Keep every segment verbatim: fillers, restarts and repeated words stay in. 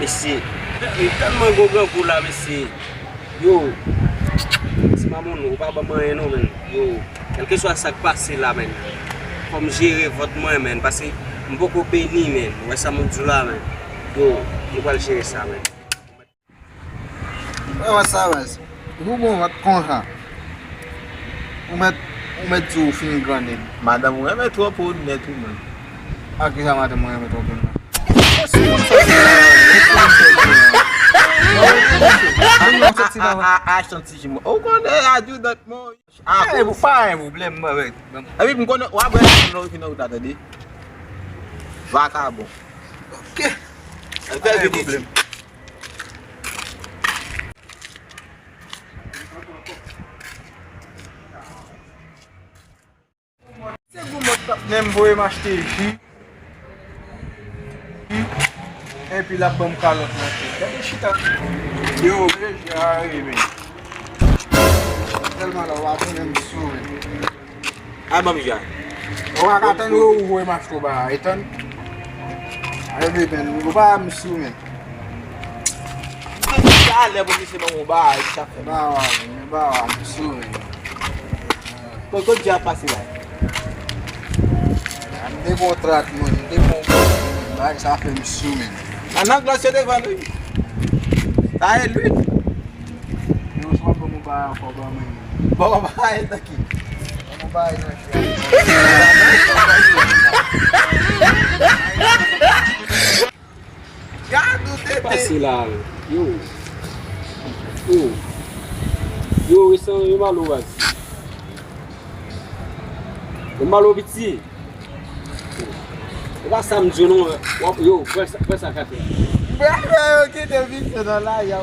Mesye, li tèlman gwo grangou la, mesye. Yo, ti mamoun, ou pa ban m anyen non, menn. Yo, kèlkeswa sa k pase la, menn. Fò m jere vant mwen, menn, paske m poko beni, menn. Ou wè sa m ap di w la, menn. Yo, nou pral jere sa, menn. Wè, wè sa, baz. Ou bon vant konsa. Ou mèt, ou mèt di w fin grannen. Madanm ou renmen twòp ou nèt ou menm. A kisa madanm mwen renmen twòp ou nèt? Ou sou moun sa. Ou sou moun sa. Ou sou moun sa. Ou konnen, I do that more. Ah, eh, bon, pa gen pwoblèm, mwen, mwen. Epi, m konnen, w ap wè, lè w fin wout la, tande. Vakabon. Ok. Pa gen pwoblèm. Se gwo mòd k ap menm voye m achte ji. Epi l ap ban m kalòt nan tèt. Gade chita. Yo, vle ji a reve. Tèlman la, w ap menm sou. Al ban m ji a. Ou pa ka tann ou voye m achte w ba a, e tann. Reve, men, ou pa m sou, men. Talè pou misye ban m yon ba a, sa fè. Ba a, men, ba a, m sou, men. Kot, kot ji a pase la? M te gon trat, mwen, m te gon bagay, sa fè m sou, men. Nan, nan glòs yo te vann, wi. Sa e lwil. Yo, si w ap ban m yon bagay ankò, ban mwen. Bon, bon, bagay nan ki? Ban m yon bagay nan ki? Gad ou tete. Pase la, yo. Yo. Yo, resan, yo malo, baz. Yo malo, piti. E pa sa m di w non, w ap, yo, pran sa, pran sa k atè a. Bravo, yo kite misye nan lari a.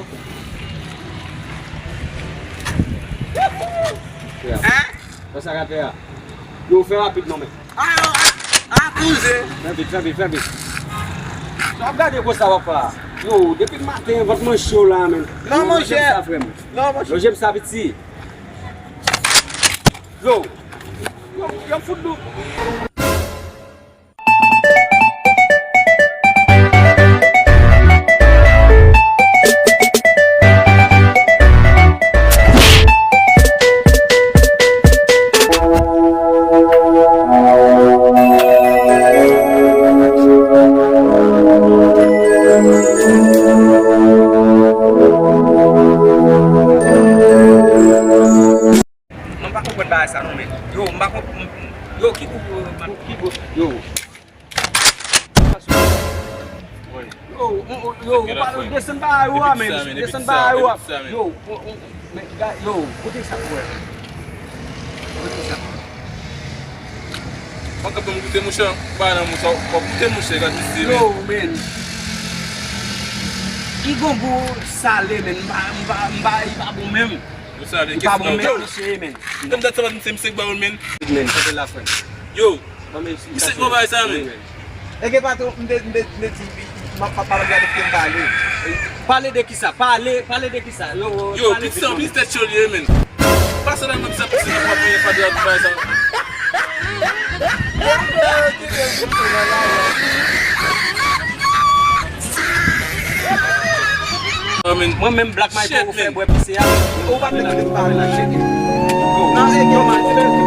Hein? Pran sa k atè a. Yo, fè rapid non, men. Ah, yo, ah, ah, touze. Fè vit, fè vit, fè vit. Sa ap gade konsa, papa. Yo, depi maten, vant mwen cho la, men. Non, monchè. Yo, jèm sa, frè m. Non, monchè. Yo, jèm sa, piti. Yo. Yo, yo fout nou. Non, m pa konprann bagay sa non, men. Yo, m pa konp-, m, m, yo, ki gwo, yo, man, ki gwo, yo. Yo, yo, yo, yo, ou pa desann bagay ou a, men. Desann bagay ou a. Yo, yo, men, yo, kote sa pou wè? Kote sa? Mwen ka ban m goute, monchè, pa nan monchè, w ap goute, monchè, gade isi, men. Yo, men. Li gon gou sale, men. M pa, m pa, m pa, li pa bon menm. Yo, sa vle di pa bon, men, mesye, men. Kòm dat sa pa di se misye k ba yo l, men. Men, kanpe la, frè m. Yo, misye k ba yo sa, men. Eke patwon, m te, m te, m te di, m ap, m ap gade kote m pale. Pale de kisa? Pale, pale de kisa? Yo, yo, pale de kisa? Yo, piti sa, piti tèt cho li ye, men. Pase la, men, sa, piti sa, pa mwen, pa de la, pa sa. Mwen menm Black Michael ou fè bwè pise a. Ou pa menm nan pale nan cheke. Nan eke.